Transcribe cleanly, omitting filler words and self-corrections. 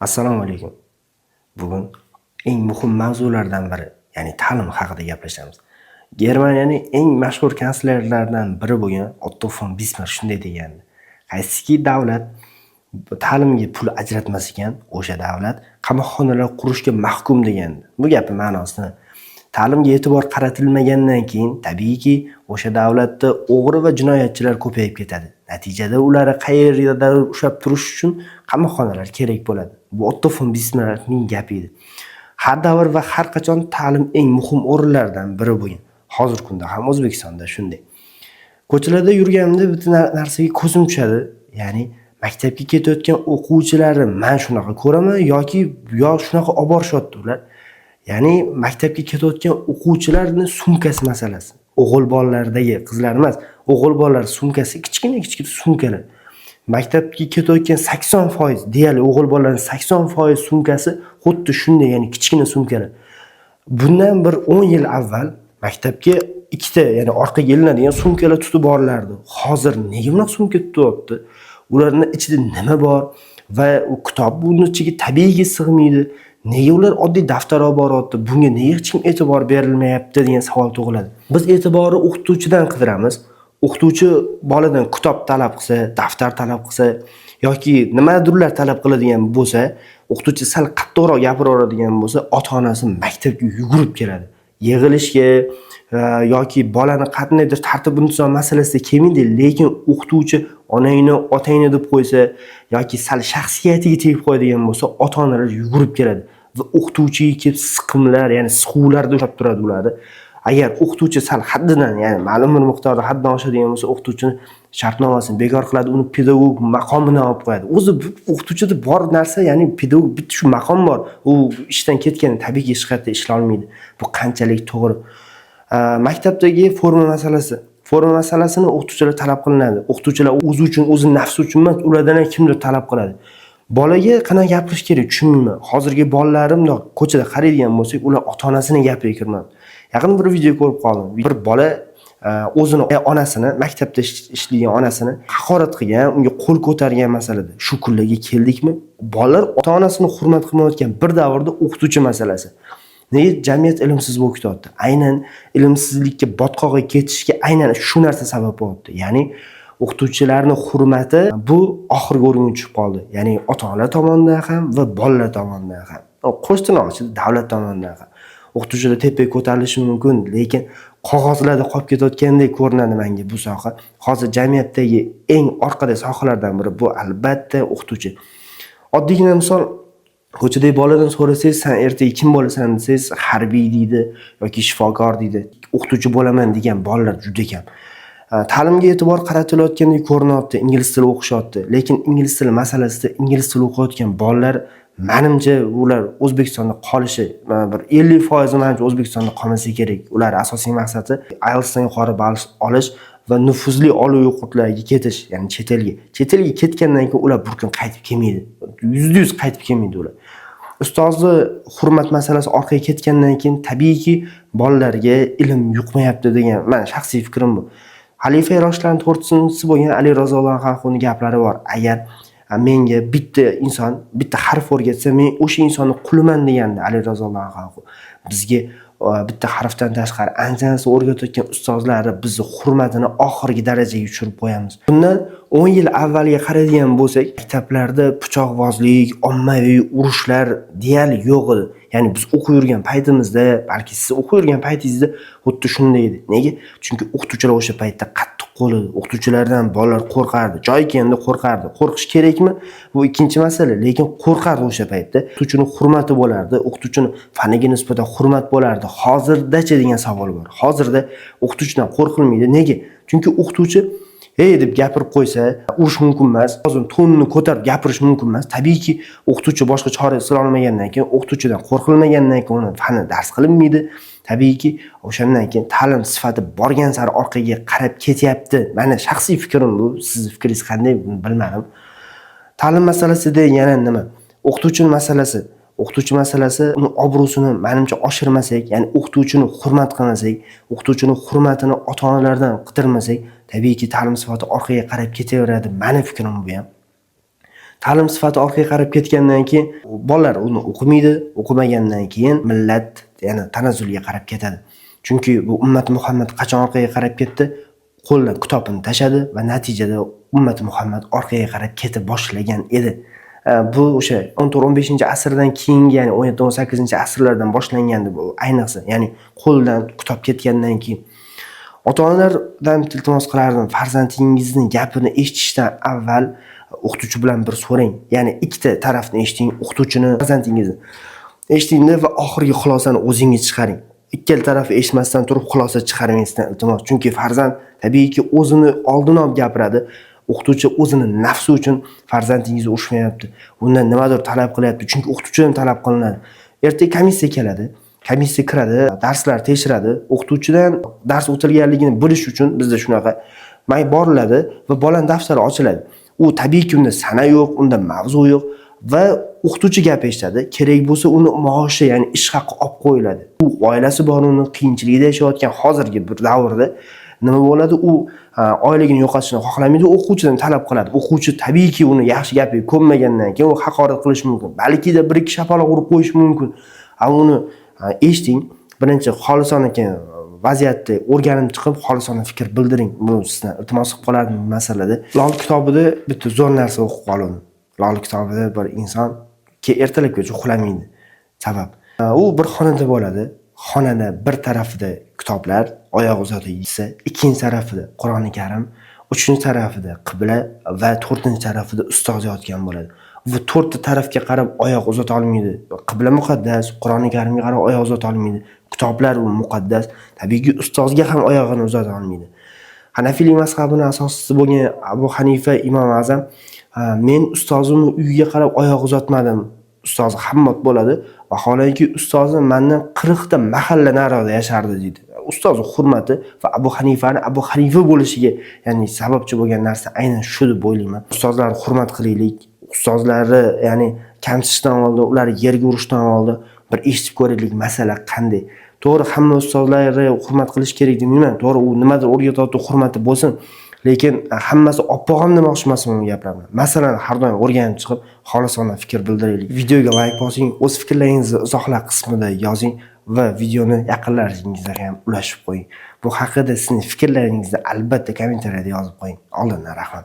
Assalomu alaykum. Bugun eng muhim mavzulardan biri, ya'ni ta'lim haqida gaplashamiz. Germaniyaning eng mashhur kanslerlaridan biri bo'lgan Otto fon Bismark shunday degandi: "Qaysiki davlat ta'limga pul ajratmas ekan, o'sha davlat qamoqxonalar qurishga mahkum", degandi. Bu gapning ma'nosi, ta'limga e'tibor qaratilmagandan keyin tabiiyki o'sha davlatda o'g'ri va jinoyatchilar ko'payib ketadi. Natijada ularni qayerdadir ushlab turish uchun qamoqxonalar kerak bo'ladi. Bu Otto fon Bismarkning gapi edi. Har davr va har qachon ta'lim eng muhim o'rinlardan biri bo'lgan. Hozirgi kunda ham O'zbekistonda shunday. Ko'chalarda yurganimda bitta narsaga ko'zim tushadi. Ya'ni maktabga ketayotgan o'quvchilarni man shunaqa ko'raman yoki yo shunaqa olib borishyapti ular. Ya'ni maktabga ketayotgan o'quvchilarni sumkasi masalasi. O'g'il bolalardagi, qizlar emas, o'g'il bolalar sumkasi kichkina-kichkina sumkalar. Maktabga ketayotgan 80% deyarli o'g'il bolalarning 80% sumkasi xuddi shunday, ya'ni kichkina sumkalar. Bundan bir 10 yil avval maktabga ikkita, ya'ni orqaga ilinadigan sumkalar tutib borilardi. Hozir nega bunaqa sumka tutyapti? Ularni ichida nima bor va u kitob buni ichiga tabiiyki sig'maydi. Nega ular oddiy daftar olib boryapti? Bunga nega hech kim e'tibor berilmayapti degan savol tug'iladi. Biz e'tiborni o'qituvchidan qidiramiz. O'qituvchi boladan kitob talab qilsa, daftar talab qilsa yoki nimadirlar talab qiladigan bo'lsa, o'qituvchi sal qattiqroq gapiraveradigan bo'lsa, ota-onasi maktabga yugurib keladi. Yig'ilishga yoki bolani qandaydir tartib intizom masalasida kelmaydi, lekin o'qituvchi onangni, otangni deb qo'ysa yoki sal shaxsiyatiga tegib qo'yadigan bo'lsa, ota-onalar yugurib keladi va o'qituvchiga kelib siqimlar, ya'ni siquvlarda ushlab turadi ularni. Agar o'qituvchi sal haddidan, ya'ni ma'lum bir miqdorda haddan oshadigan bo'lsa, o'qituvchini shartnomasini bekor qiladi, uni pedagog maqomidan olib qo'yadi. O'zi o'qituvchida bor narsa, ya'ni pedagog bitta shu maqom bor. U ishdan ketgan, tabiiyki hech qayerda ishlolmaydi. Bu qanchalik to'g'ri? Maktabdagi forma masalasi. Forma masalasini o'qituvchilar talab qilinadi. O'qituvchilar o'zi uchun, o'zi nafsi uchun emas, ulardan ham kimdir talab qiladi. Bolaga qanaqa gapirish kerak, tushunmayman. Hozirgi bolalarim bundoq ko'chada qaraydigan bo'lsak, ular ota-onasini gapiga kirmaydi. Yaqinda bir video ko'rib qoldim. Bir bola o'zini onasini, maktabda ishlaydigan onasini haqorat qilgan, unga qo'l ko'targan masalada. Shu kunlarga keldikmi? Bolalar ota-onasini hurmat qilmayotgan bir davrda o'qituvchi masalasi. Nega jamiyat ilmsiz bo'lib ketyapti? Aynan ilmsizlikka, botqoqqa ketishga aynan shu narsa sabab bo'lyapti. Ya'ni o'qituvchilarni hurmati bu oxirgi o'ringa tushib qoldi. Ya'ni ota-onalar tomonidan ham va bolalar tomonidan ham. Qo'sh tirnoq davlat tomonidan ham. O'qituvchilar tepaga ko'tarilishi mumkin, lekin qog'ozlarda qolib ketayotgandek ko'rinadi menga bu soha. Hozir jamiyatdagi eng orqada sohalardan biri bu albatta o'qituvchi. Oddiygina misol, ko'chadagi boladan so'rasangiz, "San ertaga kim bo'lasan?" desangiz, harbiy deydi yoki shifokor deydi. O'qituvchi bo'laman degan bolalar juda kam. Ta'limga e'tibor qaratilayotgandek ko'rinyapti, ingliz tili o'qishyapti. Lekin ingliz tili masalasida ingliz tili o'qiyotgan bolalar, manimcha, ular O'zbekistonda qolishi, mana bir 50% manimcha O'zbekistonda qolmasa kerak. Ular asosiy maqsadi IELTSdan yuqori ball olish va nufuzli oliy o'quv yurtlariga ketish, ya'ni chet elga. Chet elga ketgandan keyin ular bir kun qaytib kelmaydi. 100% qaytib kelmaydi ular. Ustozni hurmat masalasi orqaga ketgandan keyin tabiiyki bolalarga ilm yuqmayapti degan mani shaxsiy fikrim bu. Xalifa Roshidlarning to'rtinchisi bo'lgan Ali roziyallohu anhu gaplari bor. Agar menga bitta inson bitta harf o'rgatsa, men o'sha insonni quliman degandi Ali roziyallohu anhu. Bizga bitta harfdan tashqari ancha narsa o'rgatayotgan ustozlarni bizni hurmatini oxirgi darajaga tushirib qo'yamiz. Bundan 10 yil avvalga qaraydigan bo'lsak, maktablarda pichoqbozlik, ommaviy urushlar deyarli yo'q edi. Ya'ni biz o'qib yurgan paytimizda, balki siz o'qib yurgan paytingizda xuddi shunday edi. Nega? Chunki o'qituvchilar o'sha paytda qattiq qo'l edi. O'qituvchilardan bolalar qo'rqardi. Joyi kelganda qo'rqardi. Qo'rqish kerakmi? Bu ikkinchi masala, lekin qo'rqardi o'sha paytda. O'qituvchini hurmati bo'lardi, o'qituvchini faniga nisbatan hurmat bo'lardi. Hozirdachi degan savol bor. Hozirda o'qituvchidan qo'rqilmaydi. Nega? Chunki o'qituvchi "Ey" deb gapirib qo'ysa, urish mumkin emas. Hozir tonini ko'tarib gapirish mumkin emas. Tabiiyki, o'qituvchi boshqa chora olmagandan keyin, o'qituvchidan qo'rqilmagandan keyin uni fani dars qilinmaydi. Tabiiyki, o'shandan keyin ta'lim sifati borgan sari orqaga qarab ketyapti. Mani shaxsiy fikrim bu. Sizni fikringiz qanday, bilmadim. Ta'lim masalasida yana nima? O'qituvchi masalasi. O'qituvchi masalasi, uni obro'sini manimcha oshirmasak, ya'ni o'qituvchini hurmat qilmasak, o'qituvchini hurmatini ota-onalardan qidirmasak, tabiiyki ta'lim sifati orqaga qarab ketaveradi. Mani fikrim bu ham. Ta'lim sifati orqaga qarab ketgandan keyin bolalar uni o'qimaydi, o'qimagandan keyin millat yana tanazzulga qarab ketadi. Chunki bu ummat Muhammad qachon orqaga qarab ketdi? Qo'ldan kitobini tashladi va natijada ummat Muhammad orqaga qarab keta boshlagan edi. Bu o'sha 14-15 asrdan keyingi, ya'ni 17-18 asrlardan boshlangandi bu ayniqsa, ya'ni qo'ldan kitob ketgandan keyin. Ota-onalardan iltimos qilardim, farzandingizni gapini eshitishdan avval o'qituvchi bilan bir so'rang. Ya'ni ikkita tarafni eshiting, o'qituvchini, farzandingizni. Eshitingda va oxirgi xulosani o'zingiz chiqaring. Ikkala tarafni eshitmasdan turib xulosa chiqarmang sizdan iltimos. Chunki farzand tabiiyki o'zini oldin olib gapiradi. O'qituvchi o'zini nafsi uchun farzandingizni urishmayapti. Undan nimadir talab qilyapti. Chunki o'qituvchidan talab qilinadi. Ertaga komissiya keladi. Komissiya kiradi, darslar tekshiradi. O'qituvchidan dars o'tilganligini bilish uchun bizda shunaqa may boriladi va bolani daftari ochiladi. U tabiiyki unda sana yo'q, unda mavzu yo'q va o'qituvchi gap eshitadi. Kerak bo'lsa uni maoshi, ya'ni ish haqi olib qo'yiladi. U oilasi bor, uni qiyinchilikda yashayotgan hozirgi bir davrda nima bo'ladi? U oyligini yo'qotishni xohlamaydi, o'quvchidan talab qiladi. O'quvchi tabiiyki uni yaxshi gapiga ko'nmagandan keyin u haqorat qilishi mumkin. Balkida bir ikki shapaloq urib qo'yishi mumkin. A uni eshiting. Birinchi xolisona keyin vaziyatni o'rganib chiqib, xolisona fikr bildiring. Bu sizdan iltimos qilib qolardim bu masalada. Lol kitobida bitta zo'r narsa o'qib qoldim. Lol kitobida bir inson ertalabgacha uxlamaydi. Sabab. U bir xonada bo'ladi. Xonani bir tarafida kitoblar, oyoq uzatib yesa, ikkinchi tarafida Qur'oni Karim, uchinchi tarafida qibla va to'rtinchi tarafida ustoz yotgan bo'ladi. Va to'rtta tarafga qarab oyoq uzata olmaydi. Qibla muqaddas, Qur'oni Karimga qarab oyoq uzata olmaydi. Kitoblar u muqaddas, tabiiyki ustozga ham oyog'ini uzata olmaydi. Hanafiylik mazhabini asoschisi bo'lgan Abu Hanifa Imom Azam, men ustozimni uyiga qarab oyoq uzatmadim. Ustozi Hammod bo'ladi. Vaholanki ustozim mendan 40 ta mahalla nariroqda yashardi deydi. Ustozi hurmati va Abu Hanifani Abu Hanifa bo'lishiga, ya'ni sababchi bo'lgan narsa aynan shu deb o'ylayman. Ustozlarni hurmat qilaylik. Ustozlarni, ya'ni kamsitishdan oldin, ularni yerga urishdan oldin bir eshitib ko'raylik masala qanday. To'g'ri, hamma ustozlarni hurmat qilish kerak demayman. To'g'ri, u nimadir o'rgatyapti, hurmati bo'lsin. Lekin hammasi oppoq ham demoqchi emasman bu gaplarni. Masalani har doim o'rganib chiqib, xolisona fikr bildiraylik. Videoga layk bosing, o'z fikrlaringizni izohlar qismida yozing va videoni yaqinlaringizga ham ulashib qo'ying. Bu haqida sizning fikrlaringizni albatta kommentariyada yozib qo'ying. Oldindan rahmat.